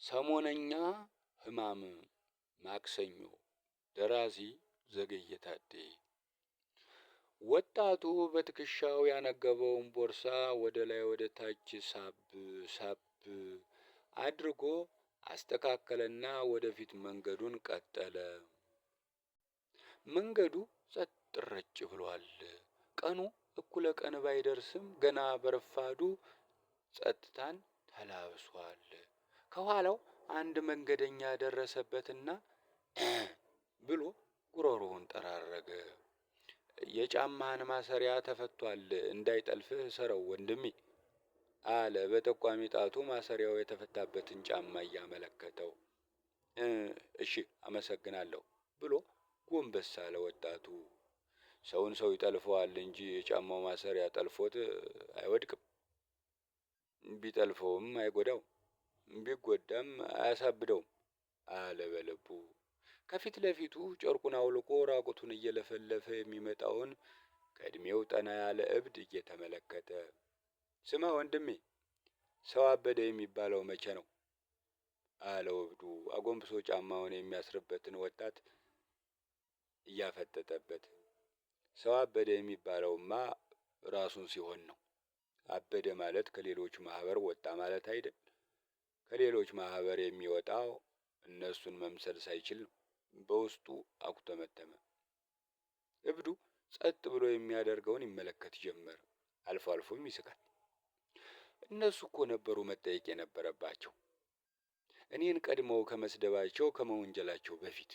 ሰሞነኛ ሕማም ማክሰኞ። ደራሲ ዘገየ ታዴ። ወጣቱ በትከሻው ያነገበውን ቦርሳ ወደ ላይ ወደ ታች ሳብ ሳብ አድርጎ አስተካከለና ወደፊት መንገዱን ቀጠለ። መንገዱ ጸጥ ረጭ ብሏል። ቀኑ እኩለ ቀን ባይደርስም ገና በረፋዱ ጸጥታን ተላብሷል። ከኋላው አንድ መንገደኛ ደረሰበትና ብሎ ጉሮሮውን ጠራረገ። የጫማህን ማሰሪያ ተፈቷል፣ እንዳይጠልፍህ እሰረው ወንድሜ አለ በጠቋሚ ጣቱ ማሰሪያው የተፈታበትን ጫማ እያመለከተው። እሺ አመሰግናለሁ ብሎ ጎንበስ አለ ወጣቱ። ሰውን ሰው ይጠልፈዋል እንጂ የጫማው ማሰሪያ ጠልፎት አይወድቅም። ቢጠልፈውም አይጎዳውም፣ ቢጎዳም አያሳብደውም አለ በልቡ። ከፊት ለፊቱ ጨርቁን አውልቆ ራቁቱን እየለፈለፈ የሚመጣውን ከእድሜው ጠና ያለ እብድ እየተመለከተ፣ ስማ ወንድሜ፣ ሰው አበደ የሚባለው መቼ ነው? አለው እብዱ አጎንብሶ ጫማውን የሚያስርበትን ወጣት እያፈጠጠበት። ሰው አበደ የሚባለውማ ራሱን ሲሆን ነው። አበደ ማለት ከሌሎች ማህበር ወጣ ማለት አይደል። ከሌሎች ማህበር የሚወጣው እነሱን መምሰል ሳይችል ነው። በውስጡ አኩተመተመ። እብዱ ጸጥ ብሎ የሚያደርገውን ይመለከት ጀመር። አልፎ አልፎም ይስቃል። እነሱ እኮ ነበሩ መጠየቅ የነበረባቸው እኔን ቀድመው ከመስደባቸው ከመወንጀላቸው በፊት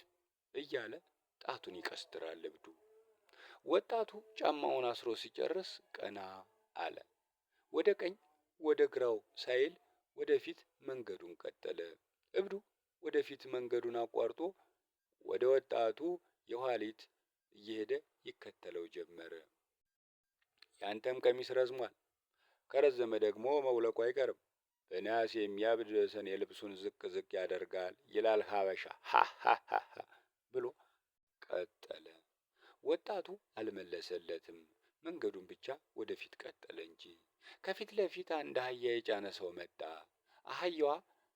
እያለ ጣቱን ይቀስትራል እብዱ። ወጣቱ ጫማውን አስሮ ሲጨርስ ቀና አለ። ወደ ቀኝ ወደ ግራው ሳይል ወደፊት መንገዱን ቀጠለ። እብዱ ወደፊት መንገዱን አቋርጦ ወደ ወጣቱ የኋሊት እየሄደ ይከተለው ጀመረ። ያንተም ቀሚስ ረዝሟል፣ ከረዘመ ደግሞ መውለቁ አይቀርም። በነሐሴ የሚያብድ ሰኔ ልብሱን ዝቅ ዝቅ ያደርጋል ይላል ሀበሻ ሃሃሃ ብሎ ቀጠለ። ወጣቱ አልመለሰለትም። መንገዱን ብቻ ወደፊት ቀጠለ እንጂ። ከፊት ለፊት አንድ አህያ የጫነ ሰው መጣ። አህያዋ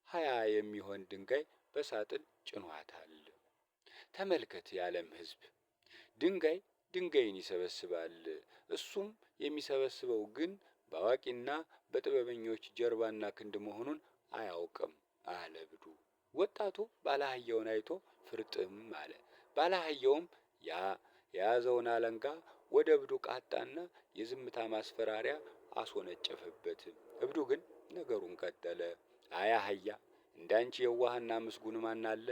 20 የሚሆን ድንጋይ በሳጥን ጭኗታል። ተመልከት የዓለም ሕዝብ፣ ድንጋይ ድንጋይን ይሰበስባል። እሱም የሚሰበስበው ግን በአዋቂና በጥበበኞች ጀርባና ክንድ መሆኑን አያውቅም አለ እብዱ። ወጣቱ ባለ አህያውን አይቶ ፍርጥም አለ። ባለ አህያውም ያ የያዘውን አለንጋ ወደ እብዱ ቃጣና የዝምታ ማስፈራሪያ አስወነጨፈበት። እብዱ ግን ነገሩን ቀጠለ። አይ አህያ፣ እንዳንቺ የዋህና ምስጉን ማን አለ?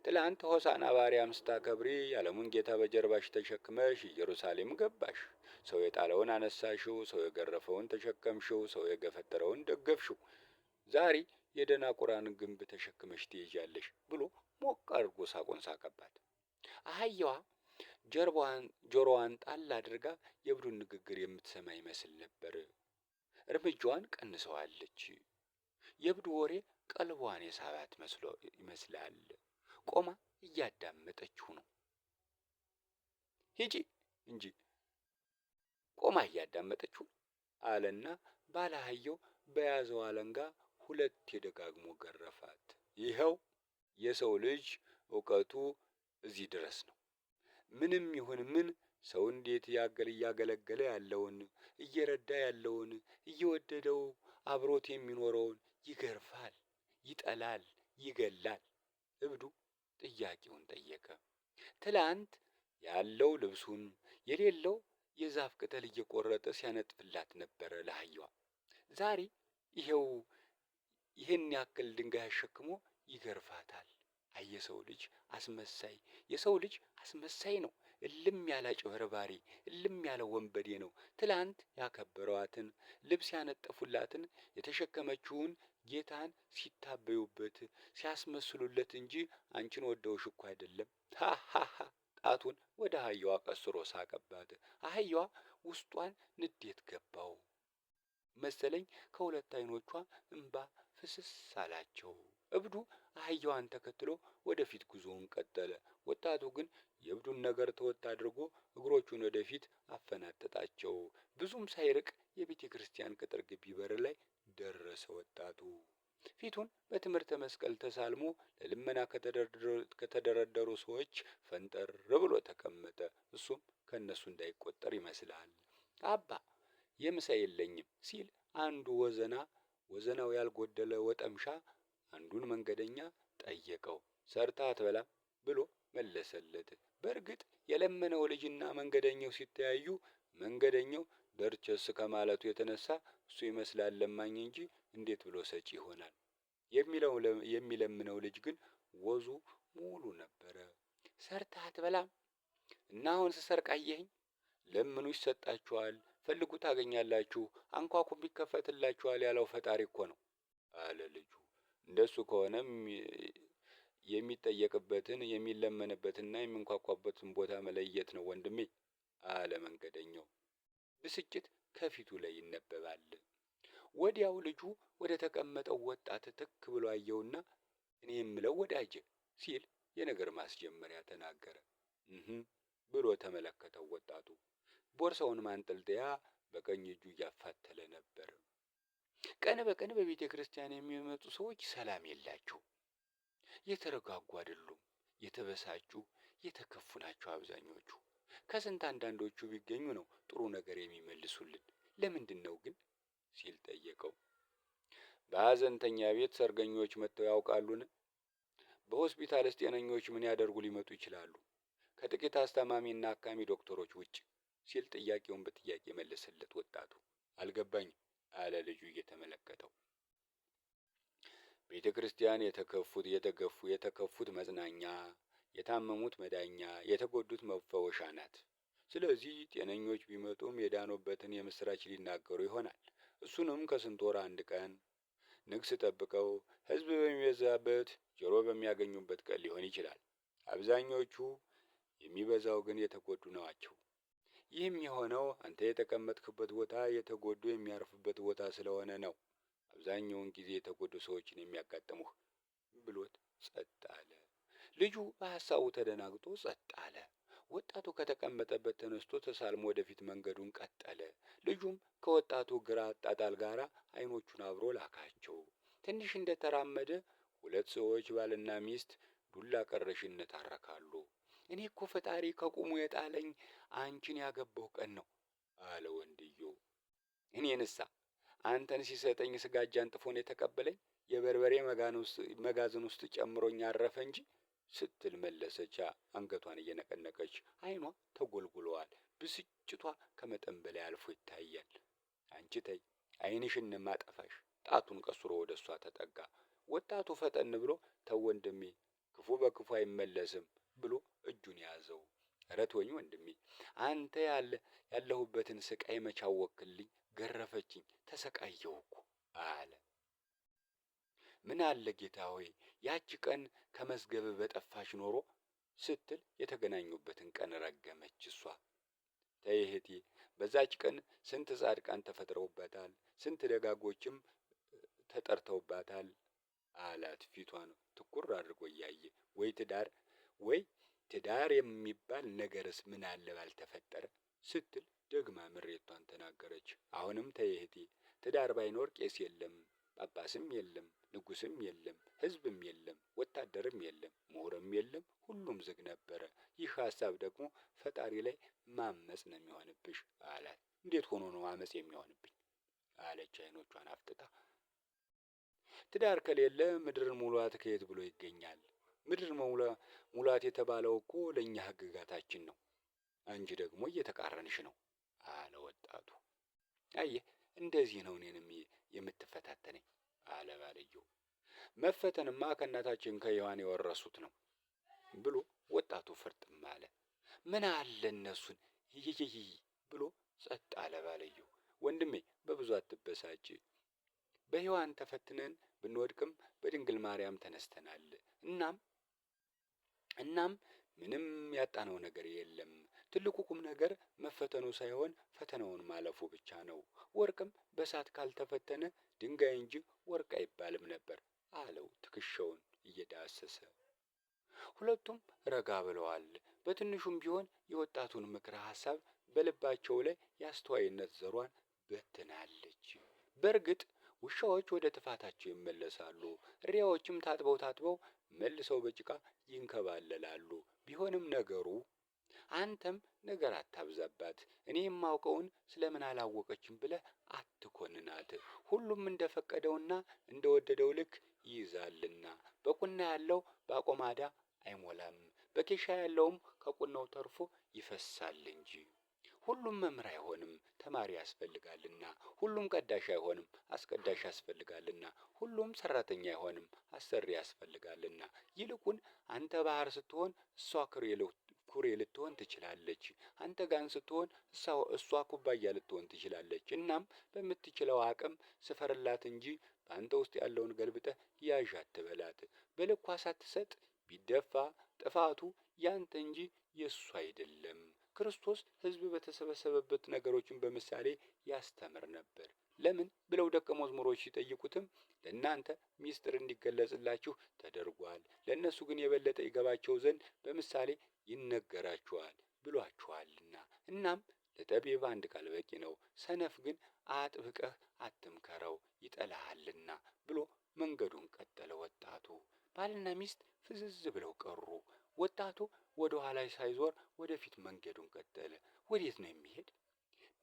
ትላንት ሆሳዕና በአርያም ስታከብሪ የዓለሙን ጌታ በጀርባሽ ተሸክመሽ ኢየሩሳሌም ገባሽ። ሰው የጣለውን አነሳሽው፣ ሰው የገረፈውን ተሸከምሽው፣ ሰው የገፈተረውን ደገፍሽው። ዛሬ የደናቁራን ግንብ ተሸክመሽ ትሄጃለሽ ብሎ ሞቅ አድርጎ ሳቁን ሳቀባት። አህያዋ ጀርባዋን ጆሮዋን ጣል አድርጋ የእብዱን ንግግር የምትሰማ ይመስል ነበር። እርምጃዋን ቀንሰዋለች። የእብዱ ወሬ ቀልቧን የሳባት መስሎ ይመስላል። ቆማ እያዳመጠችው ነው። ሂጂ እንጂ ቆማ እያዳመጠችው ነው አለና ባለ አህያው በያዘው አለንጋ ሁለቴ ደጋግሞ ገረፋት። ይኸው የሰው ልጅ እውቀቱ እዚህ ድረስ ነው። ምንም ይሁን ምን ሰው እንዴት እያገለገለ ያለውን፣ እየረዳ ያለውን፣ እየወደደው አብሮት የሚኖረውን ይገርፋል፣ ይጠላል፣ ይገላል። እብዱ ጥያቄውን ጠየቀ። ትላንት ያለው ልብሱን የሌለው የዛፍ ቅጠል እየቆረጠ ሲያነጥፍላት ነበረ ለአህያዋ። ዛሬ ይሄው ይህን ያክል ድንጋይ አሸክሞ ይገርፋታል። አይ የሰው ልጅ አስመሳይ፣ የሰው ልጅ አስመሳይ ነው። እልም ያለ አጭበርባሪ፣ እልም ያለ ወንበዴ ነው። ትላንት ያከበሯትን፣ ልብስ ያነጠፉላትን፣ የተሸከመችውን ጌታን ሲታበዩበት ሲያስመስሉለት እንጂ አንቺን ወደውሽ እኮ አይደለም። ሃሃሃ ጣቱን ወደ አህያዋ ቀስሮ ሳቀባት። አህያዋ ውስጧን ንዴት ገባው መሰለኝ፣ ከሁለት አይኖቿ እምባ ፍስስ አላቸው። እብዱ አህያዋን ተከትሎ ወደፊት ጉዞውን ቀጠለ። ወጣቱ ግን የእብዱን ነገር ተወት አድርጎ እግሮቹን ወደፊት አፈናጠጣቸው። ብዙም ሳይርቅ የቤተ ክርስቲያን ቅጥር ግቢ በር ላይ ደረሰ ወጣቱ። ፊቱን በትምህርተ መስቀል ተሳልሞ ለልመና ከተደረደሩ ሰዎች ፈንጠር ብሎ ተቀመጠ። እሱም ከእነሱ እንዳይቆጠር ይመስላል። አባ የምሳ የለኝም ሲል አንዱ ወዘና ወዘናው ያልጎደለ ወጠምሻ አንዱን መንገደኛ ጠየቀው። ሰርተህ አትበላም ብሎ መለሰለት። በእርግጥ የለመነው ልጅና መንገደኛው ሲተያዩ መንገደኛው ደርቸስ ከማለቱ የተነሳ እሱ ይመስላል ለማኝ እንጂ እንዴት ብሎ ሰጪ ይሆናል? የሚለው የሚለምነው ልጅ ግን ወዙ ሙሉ ነበረ። ሰርተህ አትበላም እና አሁን ስሰርቅ አየኸኝ? ለምኑ ይሰጣችኋል፣ ፈልጉ ታገኛላችሁ፣ አንኳኩም ይከፈትላችኋል ያለው ፈጣሪ እኮ ነው አለ ልጁ። እንደሱ ከሆነም የሚጠየቅበትን የሚለመንበትንና የሚንኳኳበትን ቦታ መለየት ነው ወንድሜ አለ መንገደኛው። ብስጭት ከፊቱ ላይ ይነበባል። ወዲያው ልጁ ወደ ተቀመጠው ወጣት ትክ ብሎ አየውና እኔ የምለው ወዳጄ ሲል የነገር ማስጀመሪያ ተናገረ። እህ ብሎ ተመለከተው ወጣቱ። ቦርሳውን ማንጠልጠያ በቀኝ እጁ እያፋተለ ነበር። ቀን በቀን በቤተ ክርስቲያን የሚመጡ ሰዎች ሰላም የላቸው፣ የተረጋጉ አይደሉም። የተበሳጩ የተከፉ ናቸው አብዛኞቹ። ከስንት አንዳንዶቹ ቢገኙ ነው ጥሩ ነገር የሚመልሱልን። ለምንድን ነው ግን ሲል ጠየቀው። በሀዘንተኛ ቤት ሰርገኞች መጥተው ያውቃሉን? በሆስፒታልስ ጤነኞች ምን ያደርጉ ሊመጡ ይችላሉ? ከጥቂት አስታማሚና አካሚ ዶክተሮች ውጭ ሲል ጥያቄውን በጥያቄ መለሰለት ወጣቱ። አልገባኝም አለ ልጁ እየተመለከተው። ቤተ ክርስቲያን የተከፉት የተገፉ የተከፉት መጽናኛ፣ የታመሙት መዳኛ፣ የተጎዱት መፈወሻ ናት። ስለዚህ ጤነኞች ቢመጡም የዳኑበትን የምስራች ሊናገሩ ይሆናል። እሱንም ከስንት ወር አንድ ቀን ንግስ ጠብቀው ሕዝብ በሚበዛበት ጆሮ በሚያገኙበት ቀን ሊሆን ይችላል። አብዛኞቹ የሚበዛው ግን የተጎዱ ናቸው። ይህም የሆነው አንተ የተቀመጥክበት ቦታ የተጎዱ የሚያርፉበት ቦታ ስለሆነ ነው። አብዛኛውን ጊዜ የተጎዱ ሰዎችን የሚያጋጥሙህ ብሎት ጸጥ አለ። ልጁ በሀሳቡ ተደናግጦ ጸጥ አለ። ወጣቱ ከተቀመጠበት ተነስቶ ተሳልሞ ወደፊት መንገዱን ቀጠለ። ልጁም ከወጣቱ ግራ አጣጣል ጋር አይኖቹን አብሮ ላካቸው። ትንሽ እንደተራመደ ሁለት ሰዎች ባልና ሚስት ዱላ ቀረሽ ይነታረካሉ። እኔ እኮ ፈጣሪ ከቁሙ የጣለኝ አንቺን ያገባሁ ቀን ነው አለ ወንድየው። እኔንሳ አንተን ሲሰጠኝ ስጋጃ አንጥፎ ነው የተቀበለኝ፣ የበርበሬ መጋዘን ውስጥ ጨምሮኝ አረፈ እንጂ ስትል መለሰች፣ አንገቷን እየነቀነቀች። አይኗ ተጎልጉለዋል። ብስጭቷ ከመጠን በላይ አልፎ ይታያል። አንቺ ተይ አይንሽን ማጠፋሽ። ጣቱን ቀስሮ ወደ እሷ ተጠጋ። ወጣቱ ፈጠን ብሎ ተው ወንድሜ፣ ክፉ በክፉ አይመለስም ብሎ እጁን ያዘው። ኧረ ተወኝ ወንድሜ፣ አንተ ያለሁበትን ስቃይ መች አወክልኝ? ገረፈችኝ፣ ተሰቃየሁ እኮ አለ። ምን አለ ጌታ ሆይ ያቺ ቀን ከመዝገብ በጠፋች ኖሮ ስትል የተገናኙበትን ቀን ረገመች። እሷ ተይ እህቴ፣ በዛች ቀን ስንት ጻድቃን ተፈጥረውባታል፣ ስንት ደጋጎችም ተጠርተውባታል አላት። ፊቷን ትኩር አድርጎ እያየ ወይ ትዳር ወይ ትዳር የሚባል ነገርስ ምን አለ ባልተፈጠረ ስትል ደግማ ምሬቷን ተናገረች። አሁንም ተይ እህቴ፣ ትዳር ባይኖር ቄስ የለም፣ ጳጳስም የለም፣ ንጉስም የለም፣ ህዝብም የለም፣ ወታደርም የለም፣ ምሁርም የለም፣ ሁሉም ዝግ ነበረ። ይህ ሀሳብ ደግሞ ፈጣሪ ላይ ማመጽ ነው የሚሆንብሽ አላት። እንዴት ሆኖ ነው አመጽ የሚሆንብኝ? አለች አይኖቿን አፍጥጣ። ትዳር ከሌለ ምድርን ሙሏት ከየት ብሎ ይገኛል? ምድር ሙላት የተባለው እኮ ለእኛ ህግጋታችን ነው። አንቺ ደግሞ እየተቃረንሽ ነው አለ ወጣቱ። አየህ እንደዚህ ነው እኔንም የምትፈታተነኝ አለ ባልየው። መፈተንማ ከእናታችን ከሔዋን የወረሱት ነው ብሎ ወጣቱ ፍርጥም አለ። ምን አለ እነሱን ይይይይ ብሎ ጸጥ አለ ባልየው። ወንድሜ በብዙ አትበሳጭ። በሔዋን ተፈትነን ብንወድቅም በድንግል ማርያም ተነስተናል። እናም ምንም ያጣነው ነገር የለም። ትልቁ ቁም ነገር መፈተኑ ሳይሆን ፈተናውን ማለፉ ብቻ ነው። ወርቅም በእሳት ካልተፈተነ ድንጋይ እንጂ ወርቅ አይባልም ነበር አለው ትከሻውን እየዳሰሰ። ሁለቱም ረጋ ብለዋል። በትንሹም ቢሆን የወጣቱን ምክረ ሀሳብ በልባቸው ላይ የአስተዋይነት ዘሯን በትናለች። በእርግጥ ውሻዎች ወደ ትፋታቸው ይመለሳሉ፣ እሪያዎችም ታጥበው ታጥበው መልሰው በጭቃ ይንከባለላሉ። ቢሆንም ነገሩ አንተም ነገር አታብዛባት፣ እኔ የማውቀውን ስለምን አላወቀችም ብለህ አትኮንናት። ሁሉም እንደፈቀደውና እንደወደደው ልክ ይይዛልና በቁና ያለው በአቆማዳ አይሞላም፣ በኬሻ ያለውም ከቁናው ተርፎ ይፈሳል እንጂ። ሁሉም መምህር አይሆንም፣ ተማሪ ያስፈልጋልና። ሁሉም ቀዳሽ አይሆንም፣ አስቀዳሽ ያስፈልጋልና። ሁሉም ሰራተኛ አይሆንም፣ አሰሪ ያስፈልጋልና። ይልቁን አንተ ባህር ስትሆን እሷ ኩሬ ልትሆን ትችላለች። አንተ ጋን ስትሆን እሷ ኩባያ ልትሆን ትችላለች። እናም በምትችለው አቅም ስፈርላት እንጂ በአንተ ውስጥ ያለውን ገልብጠህ ያዥ አትበላት። በልኳ ሳትሰጥ ቢደፋ ጥፋቱ ያንተ እንጂ የእሱ አይደለም። ክርስቶስ ሕዝብ በተሰበሰበበት ነገሮችን በምሳሌ ያስተምር ነበር። ለምን ብለው ደቀ መዝሙሮች ሲጠይቁትም ለእናንተ ሚስጥር እንዲገለጽላችሁ ተደርጓል፣ ለእነሱ ግን የበለጠ ይገባቸው ዘንድ በምሳሌ ይነገራችኋል ብሏችኋልና። እናም ለጠቢብ አንድ ቃል በቂ ነው፣ ሰነፍ ግን አጥብቀህ አትምከረው ይጠላሃልና ብሎ መንገዱን ቀጠለ ወጣቱ። ባልና ሚስት ፍዝዝ ብለው ቀሩ። ወጣቱ ወደ ኋላ ሳይዞር ወደፊት መንገዱን ቀጠለ። ወዴት ነው የሚሄድ?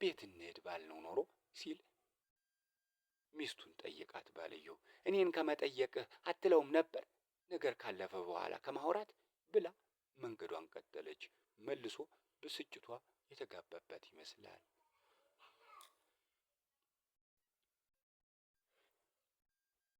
ቤት እንሂድ ባልነው ኖሮ ሲል ሚስቱን ጠየቃት። ባልየው እኔን ከመጠየቅህ አትለውም ነበር ነገር ካለፈ በኋላ ከማውራት ብላ መንገዷን ቀጠለች። መልሶ ብስጭቷ የተጋባባት ይመስላል።